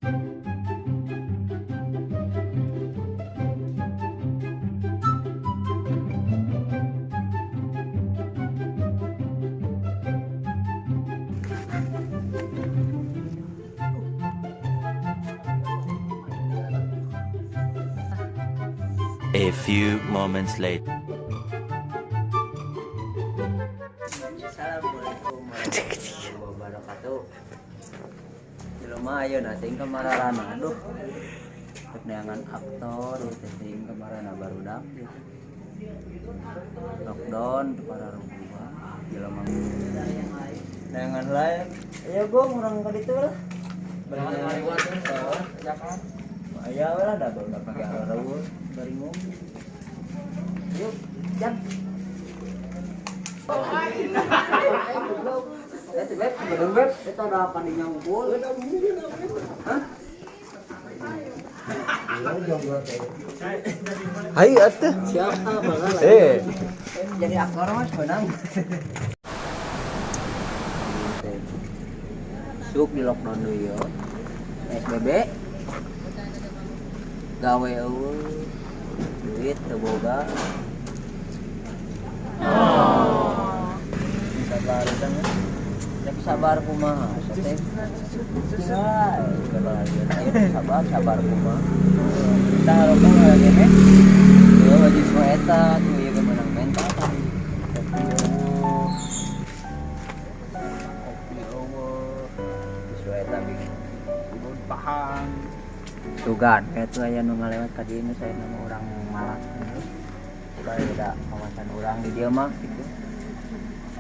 A few moments later. Assalamualaikum warahmatullahi wabarakatuh. Jelema ayeuna teh kamarana, aduh. Rek neangan aktor teh kamarana barudak gitu. Lockdown teu pararuguh jelema. Neangan lain. Ayo gong urang ka ditu lah. Bari ngaliwat ya kan. Aya we lah da barudak pake areureun bari ngomong. Yuk, jam. Eh, beb, belum beb, itu ada apa nih unggul? Hah? Hai atuh. Siapa bakal? Eh, Jadi aktor mas menang. Suk di lockdown dulu yo. PSBB. Gawe eueuh. Duit teu boga. Sabar kan. Rek sabar kumaha teh. Sabar sabar kumaha. Kita rokok lagi nih. Yo baju eta tuh ieu menang mental kan. Kopi eueuh. Kopi eueuh. Justru eta bikin Ibun pahang. Sugan, kayak tuh aya nu ngalewat ka dieu nu saya nama urang Malak gitu. Supaya beda kawasan urang di dieu mah gitu.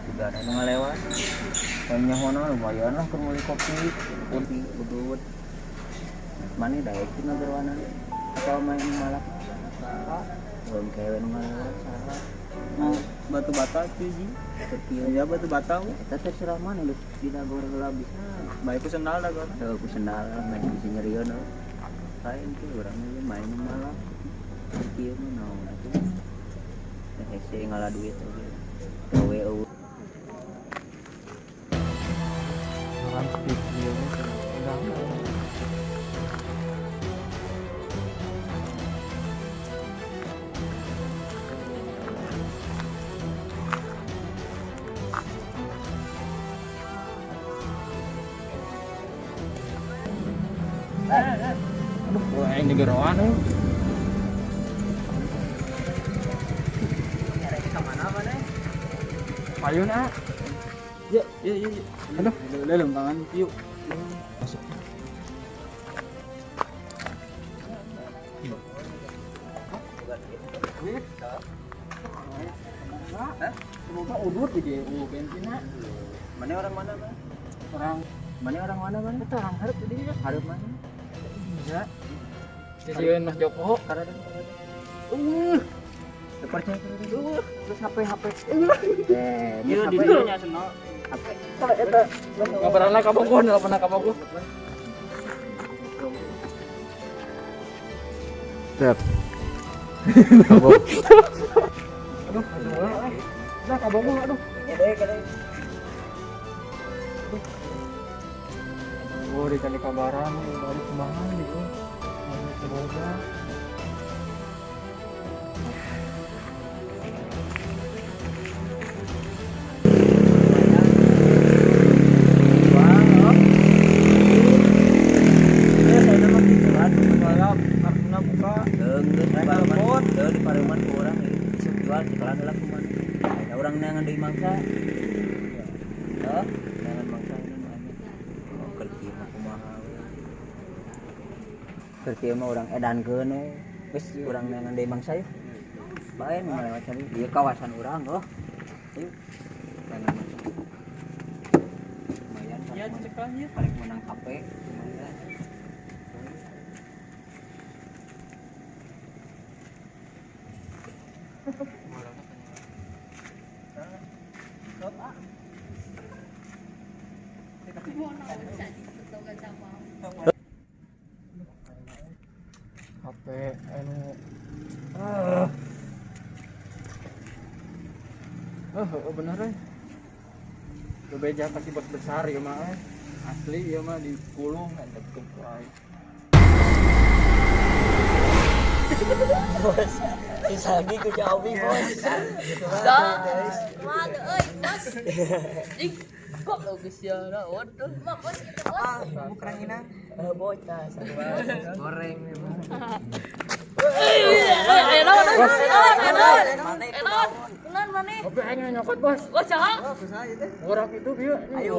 Sugan anu ngalewat. Pokoknya hona lumayan lah keur meuli kopi, kopi udut. Mana daek teh ngagerwana atau main Malak. Belum kewe nu ngalewat saha. Mau batu bata sih. Keur kieu. Ya batu bata. Eta teh serah mana geus didagor heula bisa. Baik ku sendal dah gua. Tuh ku sendal main bisa nyerieun euy. Lain tuh urang ieu main Malak. Kieu mah naon atuh. Teh hese ngala duit oge. Gawe eueuh. Orang speed dia udah. Aduh, aing digeroan euy. Ka mana maneh? Payun ah. Ya, ya, ya. Aduh, udah lembangan yuk. Masuk. Semoga udut di GU bensinna. Mana orang mana, Bang? Orang Mana orang mana, Bang? itu orang hareup tadi ya. Hareup mana? Bisa. Sisieun Mas Joko. Karena Teu percaya karena. Terus HP HP. Eh, Ieu HP. di dieu nya senang. HP. Eta ngabaranna ka Bogor, nelponna ka Bogor. Siap. Aduh, aduh. Lah ka Bogor aduh. Kede kede. Oh, dicari kabaran baru kumaha gitu. Mau ke Bogor. Wah, oh. Eh, saya mah kitu atuh. Malam kartuna buka. Geus di Lain Pareuman. telepon. Heuh di Pareuman ku urang isuk jual cekalan heula kumaha. Da urang neangan deui mangsa. Heuh, neangan mangsa ini nu anyar. Oh, keur kieu mah kumaha we. Keur kieu mah urang edankeun we. Geus urang neangan deui mangsa yeuh. Bae nu ngalewat cari ieu kawasan urang oh. Yuk. Neangan mangsa. Lumayan Ya, cekalan karek menang HP lumayan. HP anu oh, bener euy. Bebeja pasti bos besar ya mah euy. Asli ieu mah dikulung eta tuh wae. Bos, si Sagi ku Caobi, bos. Dah. Mana euy, bos? Ih, kok logis ya, waduh, mah bos gitu, bos. Eh, bocah sarua. Goreng. Eh, naon, naon, naon, naon, naon, naon, maneh? Kopi aing nyokot, Bos. Wah, saha? Orang itu bieu. Ayo,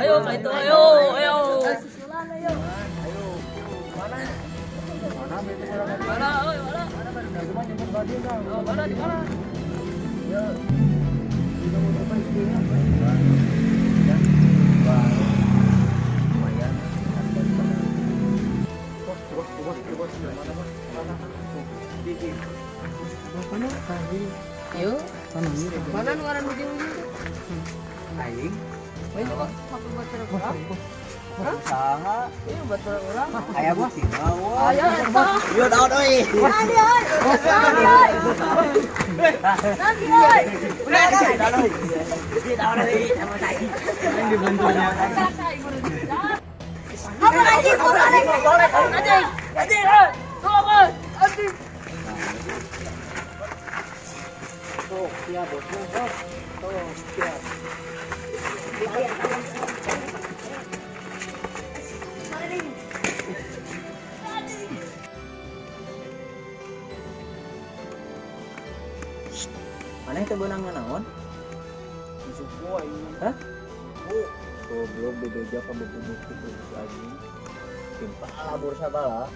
Ayo, ka itu, ayo, ayo. Susulan ayo. Mana bete orang Mana, euy, mana? itu mah nyemput baju dah. Oh, mana di mana? Ya. Lumayan. Bos, bos, bos, bos, mana bos? Mana? Gigi. Mana? Yuk. Mana nu ngaran ujung-ujung tuh? Aing. Wah, ini kok satu batur urang. Saha? Ini batur urang. Aya bos sih. Wah. Aya eta. Yo daun euy. Nanti euy. Nanti euy. Nanti euy. Daun euy. Daun euy sama tai. Apa anjing kurang Anjing, anjing, eh. Tolong, eh. Anjing. Tuh, ya bos, bos. Tuh, ya. Maneh teu beunang naon? Suku aing. Hah? Goblok bebeja ka buku-buku itu anjing. Timpal labur sabala.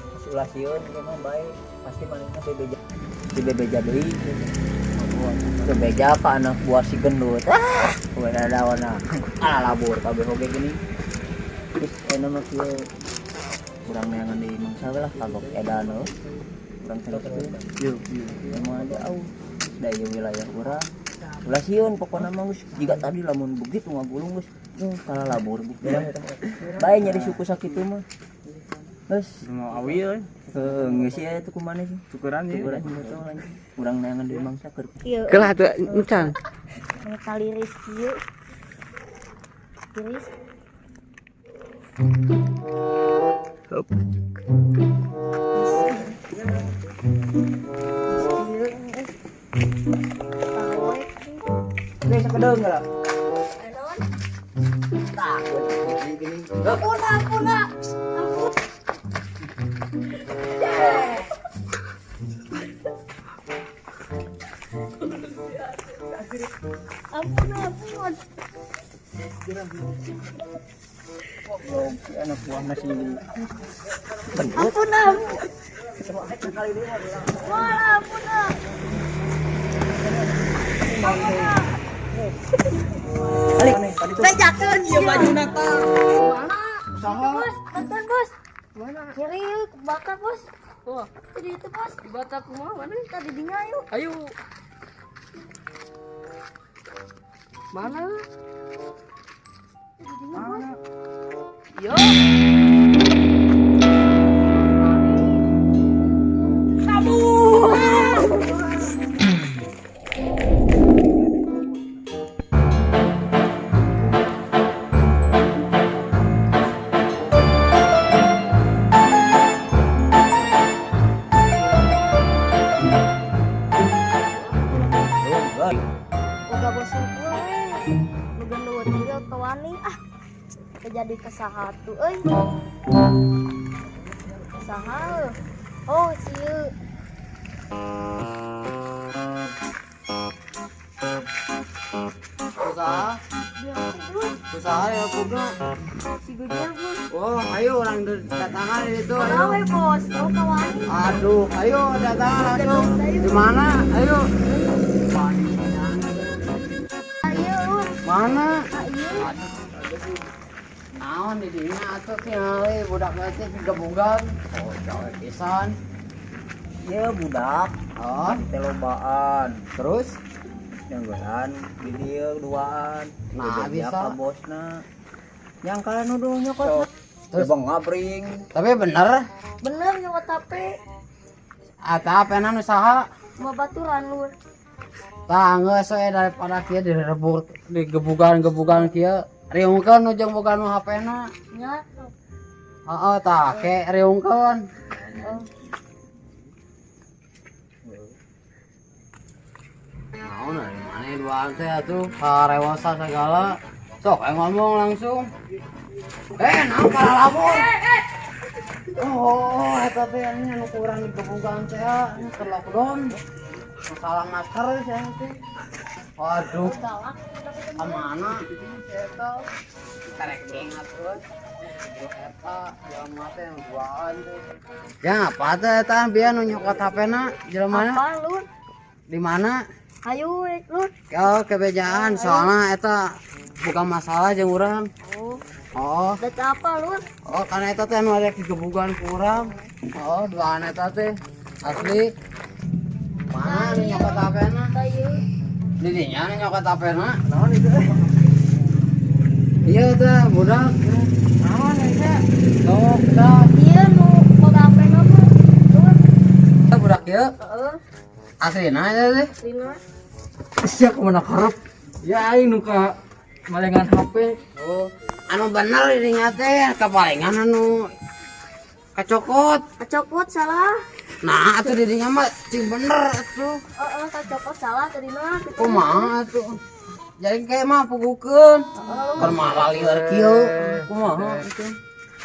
Geus ulah sieun ieu mah bae. Pasti manehna bebeja. Si bebeja deui gitu. Bebeja ka anak buah si gendut. Ah, udah dawana. Ah, labur kabeh oge gini. Terus enak mah kieu. Urang neangan deui mangsa we lah kagok edan heuh. Urang cari Yuk, yuk. emang ada au. Da ieu wilayah urang. Ulah sieun pokona mah geus jiga tadi lamun begitu ngagulung geus kalah labur bukti. Bae nyari suku sakitu mah. Geus Mau awi euy. heuh geus ieu teh kumaha sih? Tukeran ieu. Tukeran botol anjing. Urang neangan deui mangsa keur. Ieu. Kelah tuh encan. Kali kieu. Liris. Hup. Tahu. Geus sakedeung lah. Naon? Tah, gini. Ampun, ampun, ampun. Ampun, ampun. Goblok si anak buah masih gendut. Ampun, ampun. Wah, ampun, ah. Balik maneh tadi tuh. Bejakeun ieu bajuna tah. Mana? Saha? Bos, bantuan, Bos. Mana? Kiri yuk, kebakar, Bos. Wah, Tadi itu, Bos. dibata kumaha mana? Tadi dinya yuk. Ayo. Mana? Tadi dinya, Bos. Yo. Kabur. Goblok. Boga bosan we. Nu gendut ieu kawani ah. Terjadi kesahatu euy. Saha? Oh, si ieu. Usaha, Biasa, Bos. usaha ya boga. Si Gujel, Bos. Oh, ayo orang datangan itu, ayo. Awe, Bos. Kau kawani. Aduh, ayo datangan langsung. Di mana? Ayo. Ayo, Lur. Mana? Ayo. Naon di dinya atuh tingali budak teh gebugan. Oh, gawe pisan. Ieu budak Oh, teh lobaan. terus Nyanggelan di dieu duaan. Nah, Bebeja bisa. ka bosna. Yang kalian nuduh nyokot. Terus? Coba ngabring. Tapi bener Bener nyokot HP. atau apa usaha? Mau baturan, Lur. Tah geus we daripada kieu direbut digebugan-gebugan kieu. Riungkeun nu jeung boga nu HP-na. Nya. Heeh, tah ke riungkeun. Naon ari maneh duaan teh atuh karewosa segala. Sok aing ngomong langsung. Eh, naon kalalabon? Oh, eta teh nya nu kurang digebugan teh nya keur lockdown. Masalah masker sia teh. Waduh, Galak. kamana si eta? Karek ingat euy. Eta jelema teh nu duaan teh. Ya apa teh eta bieu nu nyokot HP-na jelema? Apa lur? Di mana? Ayo lur. Oh, kebejaan soalnya eta bukan masalah jeung urang. Oh, Oh, dek apa lur? oh karena eta teh anu aya digebugan ku urang. Oh, duaan eta teh asli. Mana nu nyokot HP-na? Ayo. Di dinya nu nyokot HP-na. Naon itu? Iya teh budak. Naon eta? Sok tah. Iya nu boga HP na mah. Lur. Eta budak ieu Heeh, aslina eta teh. lina. Sia kemana karep? Ya aing nu ka malengan HP. Oh, anu bener di dinya teh kapalingan anu kacokot. Kacokot salah. Nah, atuh di dinya mah cing bener atuh. Heeh, kacokot salah tadi mah. Gitu. Kumaha atuh? Jadi kayak mah pugukeun. Heeh, Keur mah lieur kieu. Kumaha atuh?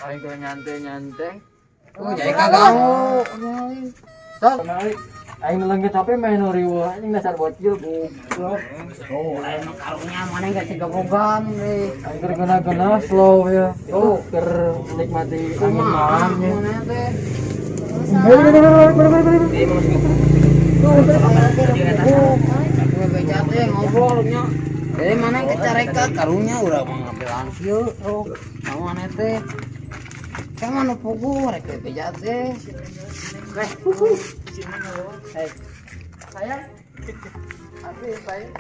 Aing keur nyantai-nyantai. Oh, jadi kaganggu. Sok. Kenali aing leungit HP main nu riweuh anjing dasar bocil goblok. Oh, lain mah karunya mana enggak digebugan deui. Aing keur geuna-geuna slow ya. Oh, keur menikmati angin Kumaha malamnya. mana teh? salah. Beja teh ngobrol nya. Jadi mana kecareka karunya urang mah ngabelaan kieu. Oh, mana teh? Kayak mana pugu rek beja teh. Eh, sayang. Aku sayang.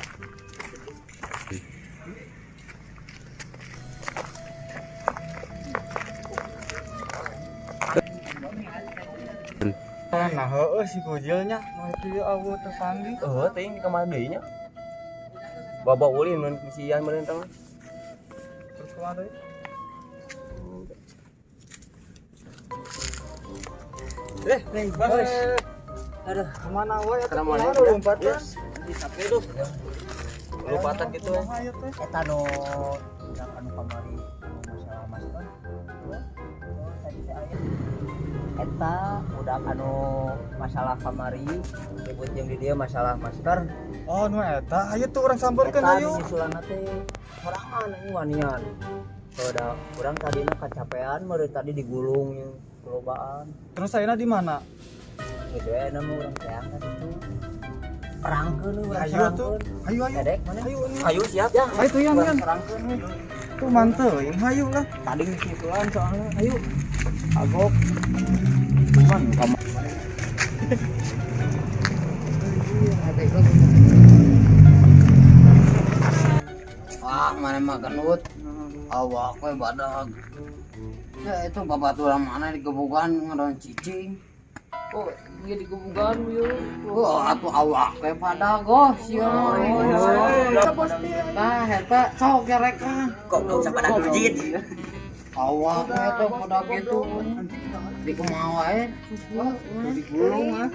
Nah, heueuh si gojilnya mah kieu awu terpanggil. Oh, teuing ka mana deui nya? Bawa ulin mun sian meureun teh mah. Terus kemana deui? Eh, neng bos. Aduh, Kemana wae atuh? Kemana Kemana ya? lompatan? Lompatan gitu. Kumaha ieu teh? Eta nu budak anu kamari masalah masker. Oh, tadi teh aya. Eta budak anu masalah kamari ribut jeung di dieu masalah masker. Oh, nu eta, ayo tuh urang sampeurkeun Eta ayo. nu nyusulanna teh sorangan anjing wanian. Soda urang tadina kacapean meureun tadi digulung jeung kelobaan. Terus ayeuna di mana? Gitu ya nama urang teang kan itu. Perangkeun urang Ayo tuh. serangkeun. Ayo ayo. Dedek mana? Ayo ini. Ayo siap ya. Ayo tuh yan Urang yan. serangkeun we. Tuh manteu, yang hayu lah. Tadi Nyusulan soalnya. Ayo. Agok. cuman kamu Wah, mana mah gendut. Awak we badag. Ya itu babaturan mana digebugan ngadon cicing. Oh, iya digebugan yeuh. Oh, atuh awak we badag oh sia. Ka bos teh. Tah eta sok gerekan. kok gak usah pada rujit. Awak we eta badag gitu. Di kumaha wae. Digulung ah.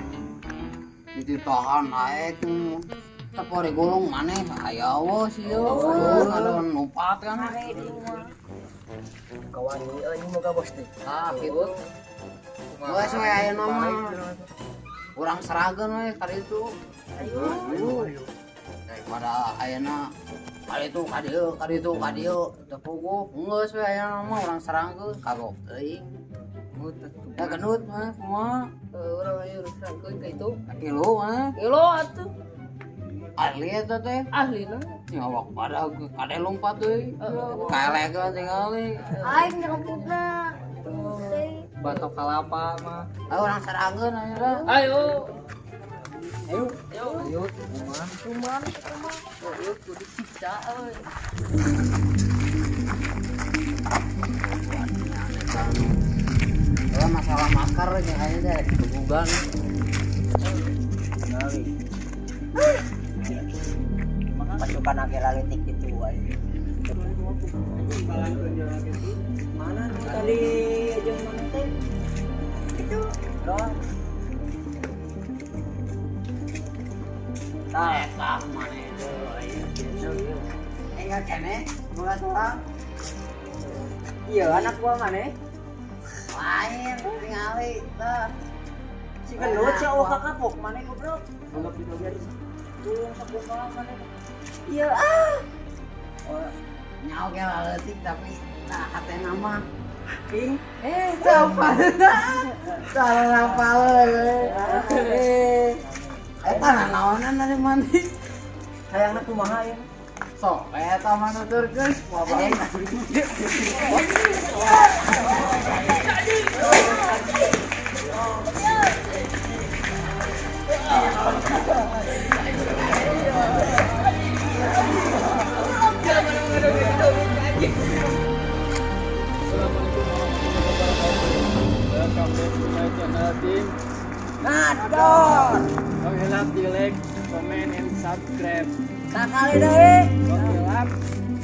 Ditahan ae tuh. Tapi digulung maneh aya we sia. Ngadon lompat kan. Kawan ini euy moga bos teh. Ah, gitu. Geus we ayeuna mah. Urang serageun we ka ditu. Ayo. Daripada ayeuna ka ditu ka dieu ka ditu ka dieu teu puguh. Geus we ayeuna mah urang serangkeun kagok teuing. Ya gendut mah kumaha? Urang ayo serangkeun ka itu. Kilu mah. Gelo atuh. Ahli eta teh. Ahlina. Awak pada kade lompat euy. Kaelek we tingali. Aing nyeremputna. Teh. Batok kalapa mah. Ayo urang serangkeun ayeuna. Ayo. Ayo. Ayo, kumaha? Cuman itu mah. Ayo kudu siksa euy. Kalau masalah masker jeung ayeuna teh digebugan. Ngali. Pasukan age laletik gitu wae. Mana nu tadi jeung mana teh? Itu. Doang. Tah, Eta maneh deui. Enggak kene, boga surang. Iya, anak gua mana? Lain tingali tah. Si gendut si awak kakapok mana goblok? Tulung sakumaha mana? Iya ah. Oh, nyaho ge leutik tapi nah hatena mah Ping. eh siapa? Salah paleun. Eh, Eta nanaonan dari mana? hayangna kumaha ya? Sok eta mah nuturkeun wabah. Assalamualaikum warahmatullahi wabarakatuh. Welcome back to my channel team. Nador. Don't hilap di like, comment, and subscribe. Tak kali deui. Don't hilap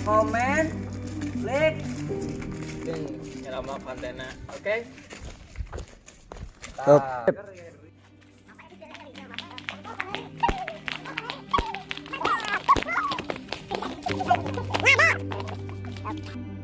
Komen, like, dan nyelama kontennya. Oke? Top. Bye.